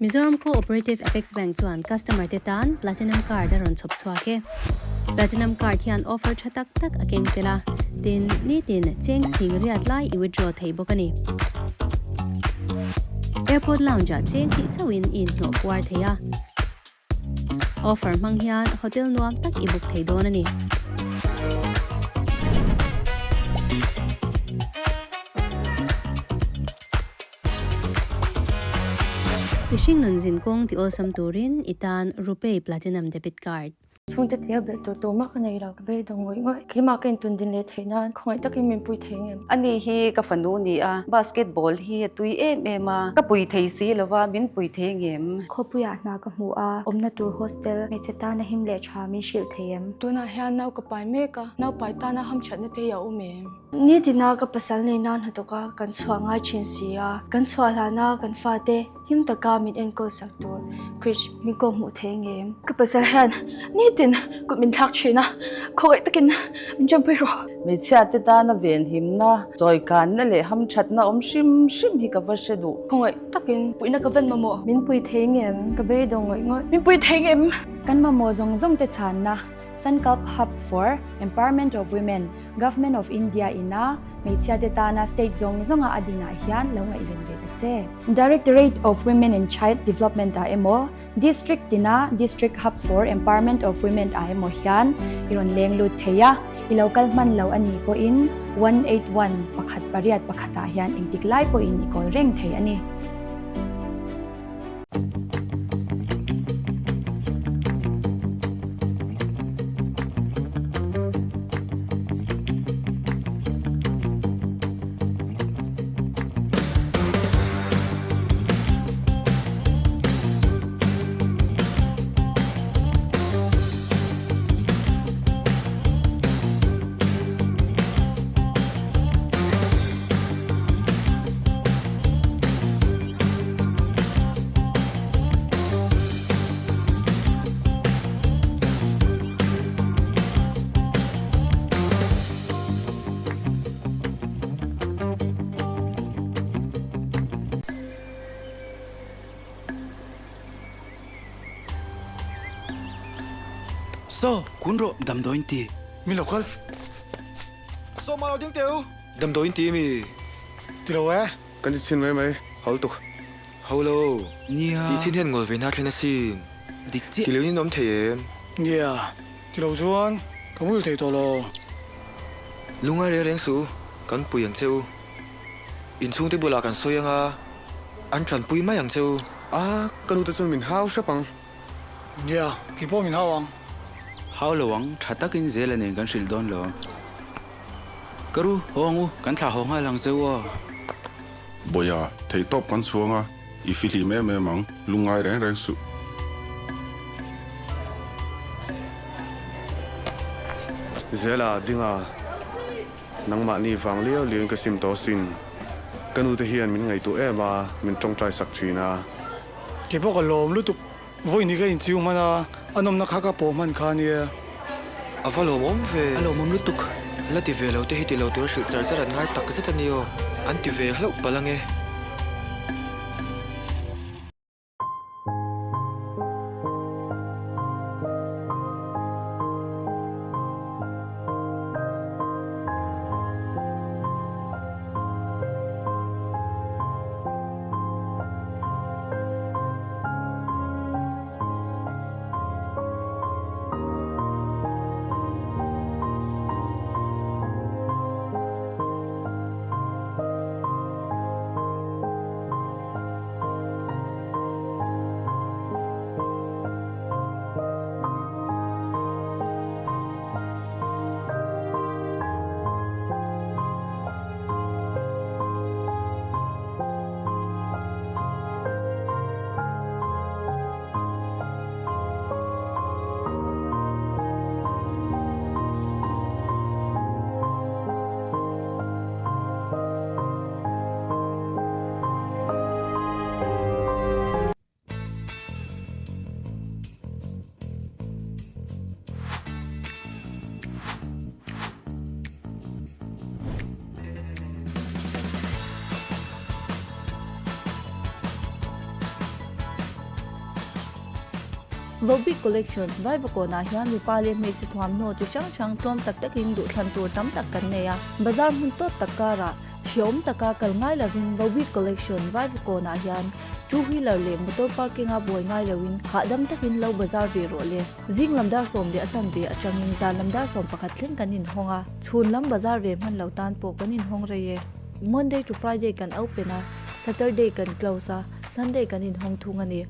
Mizoram Co-operative Apex Bank chuan customer te tan Platinum Card a rawn chhawp chhuak e. Platinum Card hian offer tha tak tak a keng tel a, tin, nitin cheng sing riat lai i withdraw thei bawk a ni. Airport Lounge ah cheng hnih chauhin i inhnawh puar thei a. Offer hmang hian hotel nuam tak i book thei dawn a ni. Mihring nun zin kawng ti awlsam turin i tan Rupay Platinum Debit Card. Chhungte tia belh tur tumah ka nei lo, ka beidawng ngawih ngawih. Keimah ka intun din leh theih nan khawngaih takin min pui thei ngem. Ani hi ka fanu ni a, basketball hi a tui em em a, ka pui thei si lo va, min pui thei ngem. Khawpuiah hna ka hmu a, awmna tur hostel, hmeichhe tana him leh tha min hrilh thei em? Tunah hian nau ka pai mek a, nau pai tana hamthatna te hi a awm em? Nitina ka pasal nei nan hnathawk a kan chhuah ngai thin si a, kan chhuah hlana kan fate him taka min enkawl sak tur Krish min kawh hmuh thei ngem. Ka pasal hian nitin kut min thlak thin a, khawngaih takin min tanpui rawh. Hmeichhia te tana venhimna, chawikanna leh hamthatna awm hrim hrim hi ka va hre duh. Khawngaih takin puihna ka ven mamawh. Min pui thei ngem? Ka beidawng ngawih ngawih. Min pui thei ngem? Kan mamawh zawng zawng te chhanna Sankalp Hub for Empowerment of Women, Government of India ina hmeichhia te tana state zawng zawnga a dinah hian lo ngaihven ve ta che. Directorate of Women and Child Development ah emaw, District tina District Hub for Empowerment of Women ah emaw hian i rawn leng lut thei a, i lo kal hman lo a nih pawhin 181 pakhat pariat pakhatah hian engtik lai pawhin i kawl reng thei a ni. Saw, kun rawh damdawiin ti. Mi lo kal. Saw mah lo ding teh u. Damdawiin ti mi? Ti lo e. Kan ti chhin mai mai, hau tuk. Hau lo. Nia. Ti chhin hian ngawl ve na thlen asin. Dik chiah. Ti lo in awm thei em? Nia. Ti lo chuan ka mul thei tawh lo. Lungai reng reng suh u, kan pui ang che u. Inchhungte bulah kan sawi anga an tanpui mai ang che u. A, ka nu te chuan min hau hrep ang. Nia, kei pawh min hau ang. Hau lo ang, tha takin Zela nen kan hrilh dawn lo. Ka ru, haw ang u, kan thlah haw nghal ang che u aw. Bawia, theihtawp kan chhuang a, i fihlim em em ang, lungngai reng reng suh. Zela, Dinga, nangmahni vang liau liauin ka sim tawh asin. Ka nute hian min ngaihtuah em a, min tawngtai sak thin a. Kei pawh ka lawm lutuk. Vawiin hi ka inchiu hman a, a nawmna kha ka pawh hman kha ania. A va lawmawm ve. A lawmawm lutuk. La ti ve lo te hi ti lo tura hrilh char char an ngai tak zet a ni aw. An ti ve hlauh palh ange. Vohbik Collection, Vaivakawnah hian mipa leh hmeichhe thuamhnaw chi hrang hrang tlawm tak takin duhthlan tur tam tak kan nei a. Bazar hmun tawt tak karah hreawm taka kal ngai lovin Vohbik Collection, Vaivakawnah hian two wheeler leh motor parking a buai ngai loin hahdam takin lo bazar ve rawh le. Zing lam dar sawm leh a chanve atangin zan lam dar 11 thleng kan inhawng a, chhun lam bazar ve hman lo tan pawh kan inhawng rei e. Monday to Friday kan open a, Saturday kan close a, Sunday kan inhawng thung a ni.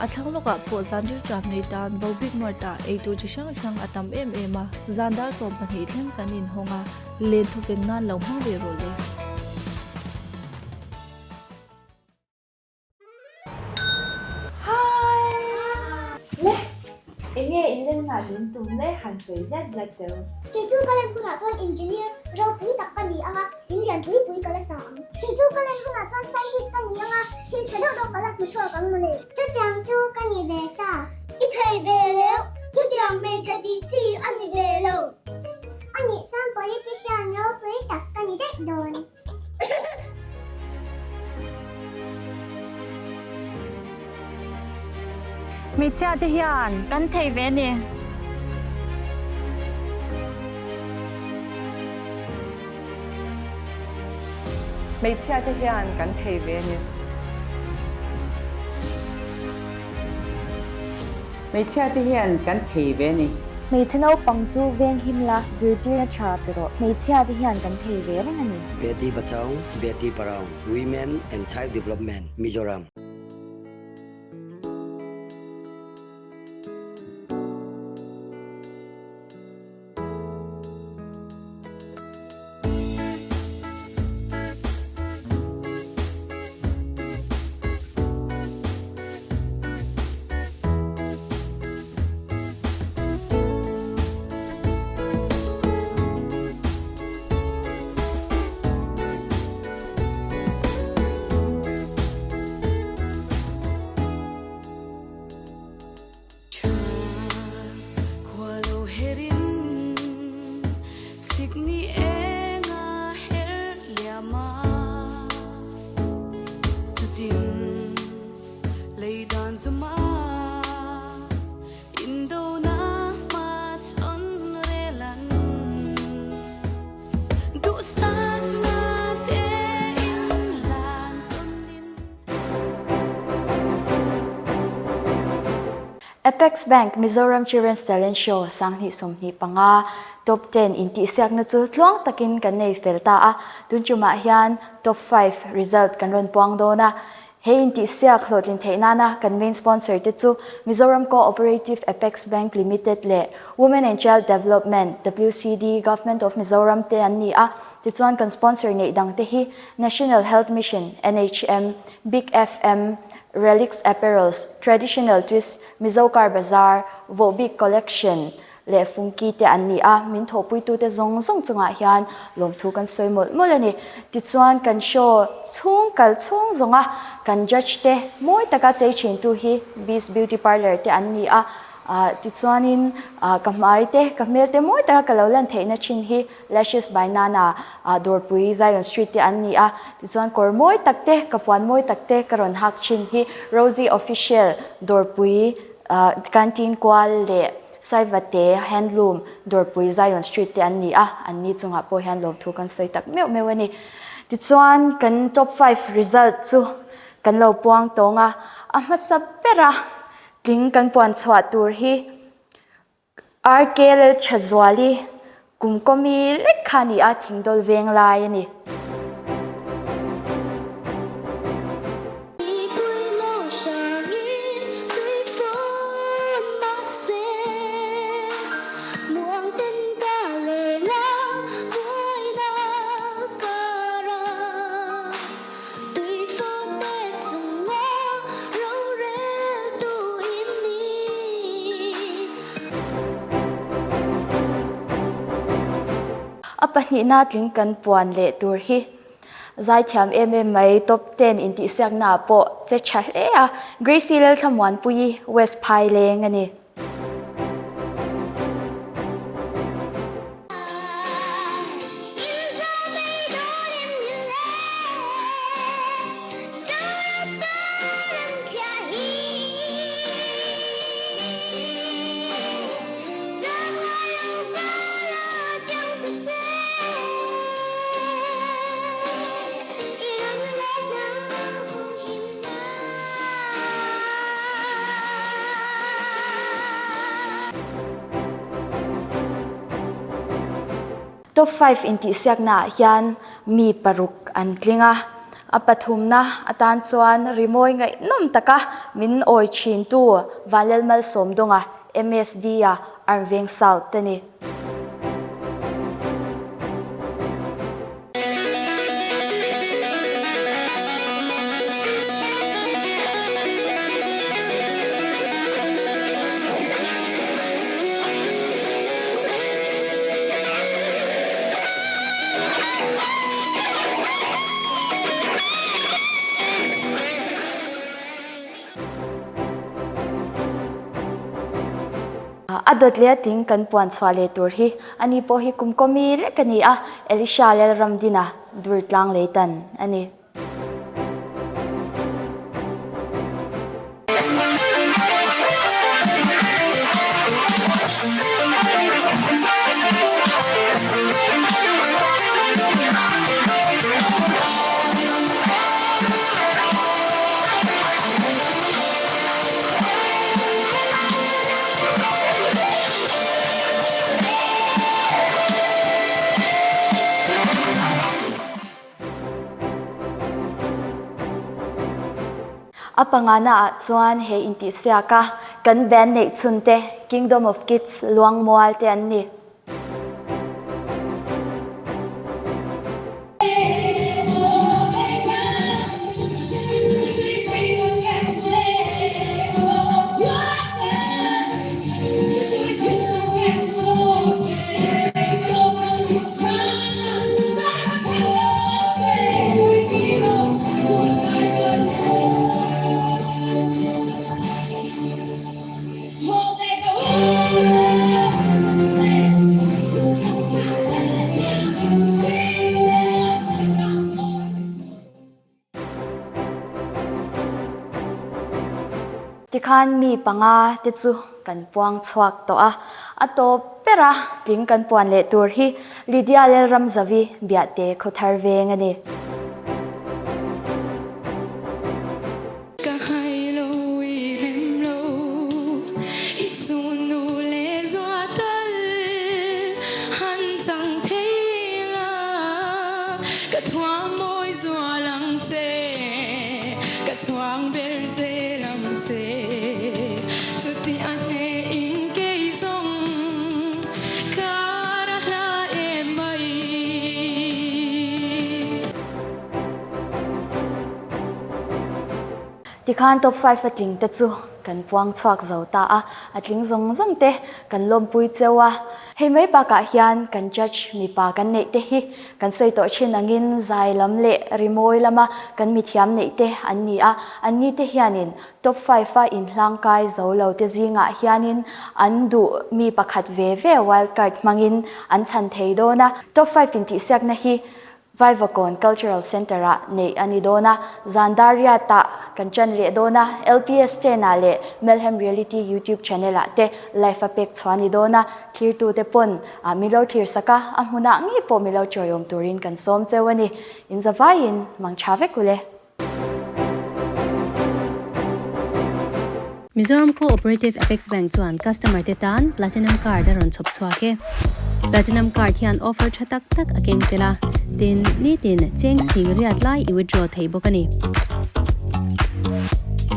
A thlang lawkah pawh zan rilṭam nei tan Bobik Mart-ah eitur chi hrang hrang a tam em em a, zan dar 12 thleng kan inhawng a, len thawven nan lo hmang ve rawh le. Hi! Le! Enge in len ngah min tum le han sawi hlat hlat teu. Kei chu ka len hunah chuan engineer ropui tak ka ni anga in lian pui pui ka la sa ang. Kei chu ka len hunah chuan scientist ka ni anga thil tha deuh deuh ka la hmu chhuak ang mawle. Chutiang chu ka ni ve ta. I thei ve leu, chutiang hmeichhe tih chi a ni ve lo. Anih chuan politician ropui tak ka ni daih dawn. Hmeichhia te hian kan thei ve a ni. Hmeichhia te hian kan thei ve a ni. Hmeichhia te hian kan thei ve a ni. Hmeichhe naupang chu veng him la, zirtirna tha pe rawh. Hmeichhia te hian kan thei ve reng a ni. Beti Bachao, Beti Padhao, Women and Child Development, Mizoram. Apex Bank Mizoram Children's Talent Show 2025 Top 10 intihsiakna chu tluang takin kan nei fel ta a, tun tumah hian Top 5 result kan rawn puang dawn a. He intihsiak hlawhtlin theih nana kan main sponsor te chu Mizoram Co-operative Apex Bank Limited leh Women and Child Development, WCD, Government of Mizoram te an ni a. Tichuan kan sponsor neih dang te hi National Health Mission, NHM, Big FM, Relics Apparels, Traditional Twist, Mizo Car Bazaar, Vohbik Collection leh Fungki te an ni a, min thawhpuitute zawng zawng chungah hian lawmthu kan sawi mawlh mawlh a ni. Tichuan kan show chhung kal chhung zawnga kan judge te mawi taka chei thintu hi Beast Beauty Parlour te an ni a, tichuanin ka hmai te, ka hmel te mawi taka ka lo lan theihna thin hi Lashes by Nana Dawrpui Zion Street te an ni a, tichuan kawr mawi tak te, ka puan mawi tak te ka rawn hak thin hi Rosie Official Dawrpui Canteen kual leh Saivate Handloom Dawrpui Zion Street te an ni a, an ni chungah pawh hian lawmthu kan sawi tak meuh meuh a ni. Tichuan kan top five result chu kan lo puang tawng a, a hmasa bera tling kan puan chhuah tur hi RK Lalthazuali kum kawmi lek kha a ni a, thingdawl veng lai a ni. A pahnihna tling kan puan leh tur hi zaithiam em em mai top ten intihsiakna ah pawh che tha hle a, Gracie Lalthlamuanpuii West Phaileng a ni. Top 5 intihsiaknaah hian mi paruk an tling a, a pathumna atan chuan rimawi ngaihnawm taka min awi thintu Vanlalmalsawmdawnga, MSD-a Armveng South a ni. A dawt leh a tling kan puan chhuah leh tur hi ani pawh hi kum kawmi rek a ni a, Elisha Lalramdina Durtlang Leitan a ni. A pangana ah chuan he intihsiak a kan band neih chhun te Kingdom of Kids Luangmual te an ni. Tikhan mi panga te chu kan puang chhuak tawh a, a tawp ber a tling kan puan leh tur hi Lydia Lalramzavi Biahte Khawthar veng a ni. Ka hai lo i rem lo i chun nu le zua tal han chang thei la ka thuam mawi zua lang che ka chhuang ber zel ang che chuti a hne in kei zawng ka ra hla em mai. Tikhan top 5 a tling te chu kan puang chhuak zo ta a, a tling zawng zawng te kan lawmpui cheu a. Hei mai bakah hian kan judge mipa kan neih te hi kan sawi tawh thin angin zai lam leh rimawi lama kan mithiam neih te an ni a, anni te hianin top 5 a inhlangkai zo lo te zingah hianin an duh mi pakhat ve ve wild card hmangin an chhan thei dawn a. Top 5 intihsiakna hi Vaivakawn Cultural Centre-ah neih a ni dawn a, zan dar riatah kan ṭan leh dawn a, LPS Channel leh Melhem Reality YouTube Channel-ah te live a pek chhuah a ni dawn a, thlirtute pawn min lo thlir sak a, a hmunah ngei pawh min lo chawiawm turin kan sawm cheu a ni. Inzavaiin mang ṭha vek ule. Mizoram Co-operative Apex Bank chuan customer te tan Platinum Card a rawn chhawp chhuak e. Platinum Card hian offer tha tak tak a keng tel a, tin, nitin cheng sing riat lai i withdraw thei bawk a ni.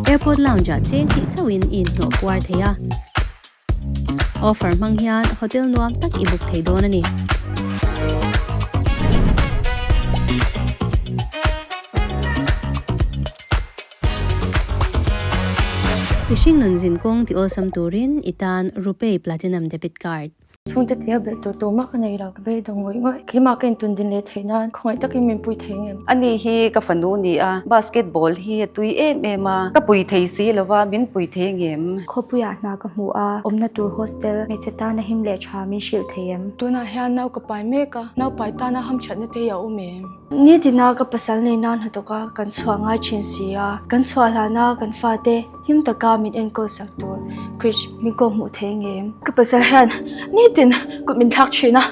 Airport Lounge ah cheng hnih chauhin i inhnawh puar thei a. Offer hmang hian hotel nuam tak i book thei dawn a ni. Mihring nun zin kawng ti awlsam turin i tan Rupay Platinum Debit Card. Chhungte tia belh tur tumah ka nei lo, ka beidawng ngawih ngawih. Keimah ka intun din leh theih nan khawngaih takin min pui thei ngem. Ani hi ka fanu ni a, basketball hi a tui em em a, ka pui thei si lo va, min pui thei ngem. Khawpuiah hna ka hmu a, awmna tur hostel, hmeichhe tana him leh tha min hrilh thei em? Tunah hian nau ka pai mek a, nau pai tana hamthatna te hi a awm em? Nitina ka pasal nei nan hnathawk a kan chhuah ngai thin si a, kan chhuah hlana kan fate him taka min enkawl sak tur Krish min kawh hmuh thei ngem? Ka pasal hian nitin kut min thlak thin a,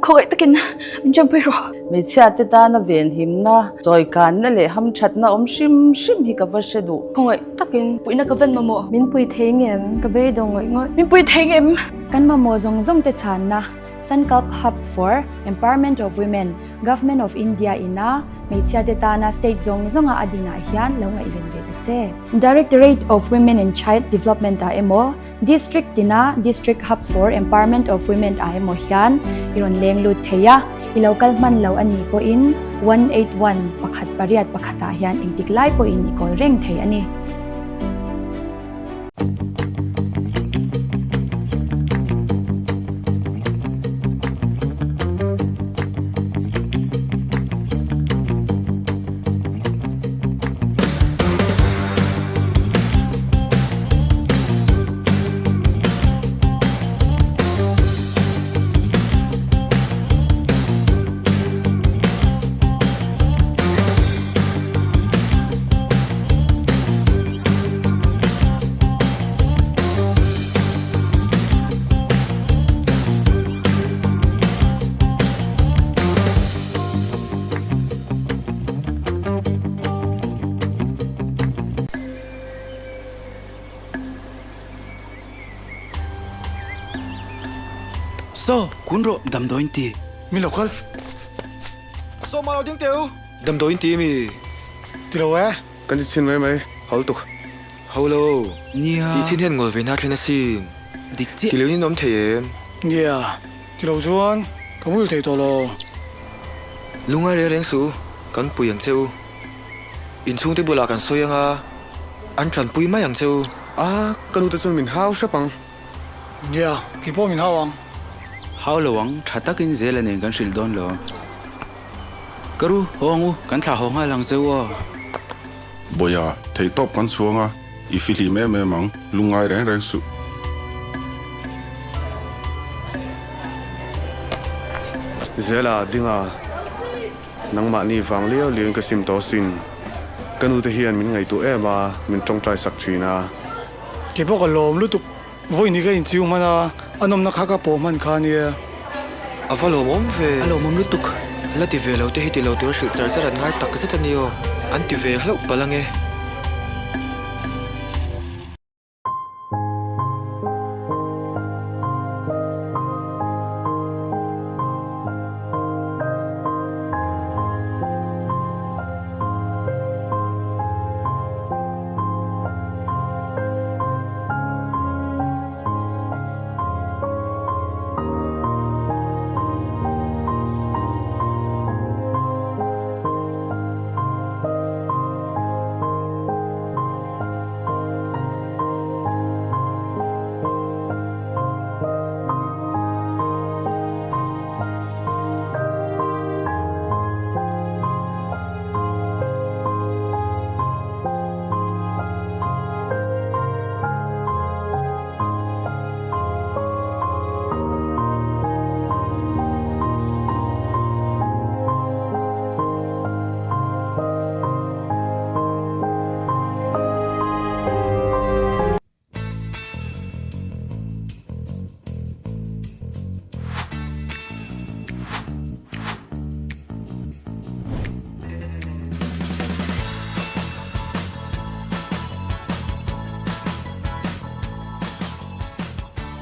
khawngaih takin min tanpui rawh. Hmeichhia te tana venhimna, chawikanna leh hamthatna awm hrim hrim hi ka va hre duh. Khawngaih takin puihna ka van mamawh. Min pui thei ngem? Ka beidawng ngawih ngawih. Min pui thei ngem? Kan mamawh zawng zawng te chhanna. Sankalp Hub for Empowerment of Women, Government of India ina hmeichhia te tana state zawng zawnga a dinah hian lo ngaihven ve ta che. Directorate of Women and Child Development ah emaw, District tina District Hub for Empowerment of Women ah emaw hian i rawn leng lut thei a, i lo kal hman lo a nih pawhin 181 pakhat pariat pakhatah hian engtik lai pawhin i kawl reng thei a ni. Saw, kun rawh damdawiin ti. Mi lo kal. Saw mah lo ding teh u. Damdawiin ti mi. Ti lo e. Kan ti chhin mai mai, hau tuk. Hau lo. Nia. Ti chhin hian ngawl ve na thlen asin. Dik chiah. Ti lo in awm thei em? Nia. Ti lo chuan ka hmul thei tawh lo. Lungai reng reng suh u, kan pui ang che u. Inchhungte bulah kan sawi anga, an tanpui mai ang che u. A, ka nute chuan min hau hrep ang. Nia, kei pawh min hau ang. Hau lo ang, tha takin Zela nen kan hrilh dawn lo. Ka ru, haw ang u, kan thlah haw nghal ang che u aw. Bawia, theihtawp kan chhuang a, i fihlim em em ang, lungngai reng reng suh. Zela, dinga, nangmahni vang liau liauin ka sim tawh asin. Ka nute hian min ngaihtuah em a, min tawngtai sak thin a. Kei pawh ka lawm lutuk. Vawiin ka inchiu hman a, a nawmna kha ka pawh hman kha ania. A va lawmawm ve. A lawmawm lutuk. La ti ve lo te hi ti lo tur hrilh char char an ngai tak zet a ni aw. An ti ve hlauh palh ange.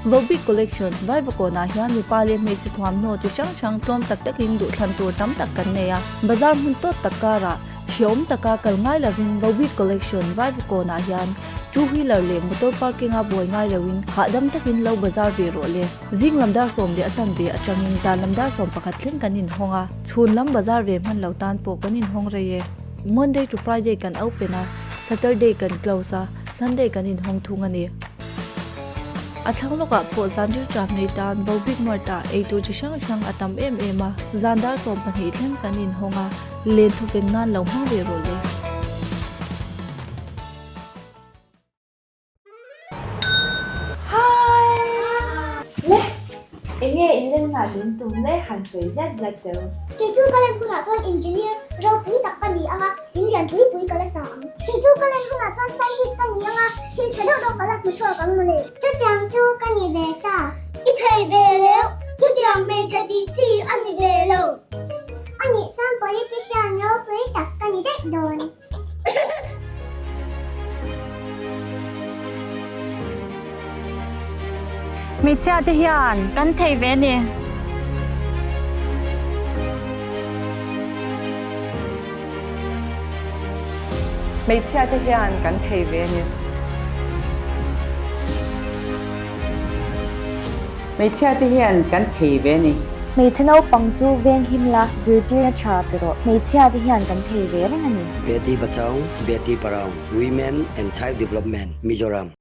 Bobby Collection, Vaivakawnah hian mipa leh hmeichhe thuamhnaw chi hrang hrang tlawm tak takin duhthlan tur tam tak kan nei a. Bazar hmun tawt tak karah hreawm taka kal ngai lovin Bobby Collection, Vaivakawnah hian two wheeler leh motor parking a buai ngai loin hahdam takin lo bazar ve rawh le. Zing lam dar 10 a chanve atangin zan lam dar 11 thleng kan inhawng a, chhun lam bazar ve hman lo tan pawh kan inhawng rei e. Monday to Friday kan open a, Saturday kan close a, Sunday kan inhawng thung a ni. A thlang lawkah pawh zan rilṭam nei tan Bobik Mart ah eitur chi hrang hrang a tam em em a, zan dar 12 thleng kan inhawng a, len thawveng nan lo hmang ve rawh le. Hi! Le! Enge in len nghah min tum le han sawi zat zat teh u. Kei chu ka len hunah chuan engineer ropui tak ka ni ang a, in lian pui pui ka la sa ang. Kei chu ka len hunah chuan scientist ka ni ang a, thil tha deuh deuh ka la hmu chhuak ang mawle. Chutiang chu ka ni ve ta. I thei ve leu, chutiang hmeichhe tih chi a ni ve lo. Anih chuan politician ropui tak ka ni daih dawn. Hmeichhia te hian kan thei ve ni. Hmeichhia te hian kan thei ve a ni. Hmeichhia te hian kan thei ve a ni. Hmeichhe naupang chu veng him la, zirtirna tha pe rawh. Hmeichhia te hian kan thei ve reng a ni. Beti Bachao, Beti Padhao, Women and Child Development, Mizoram.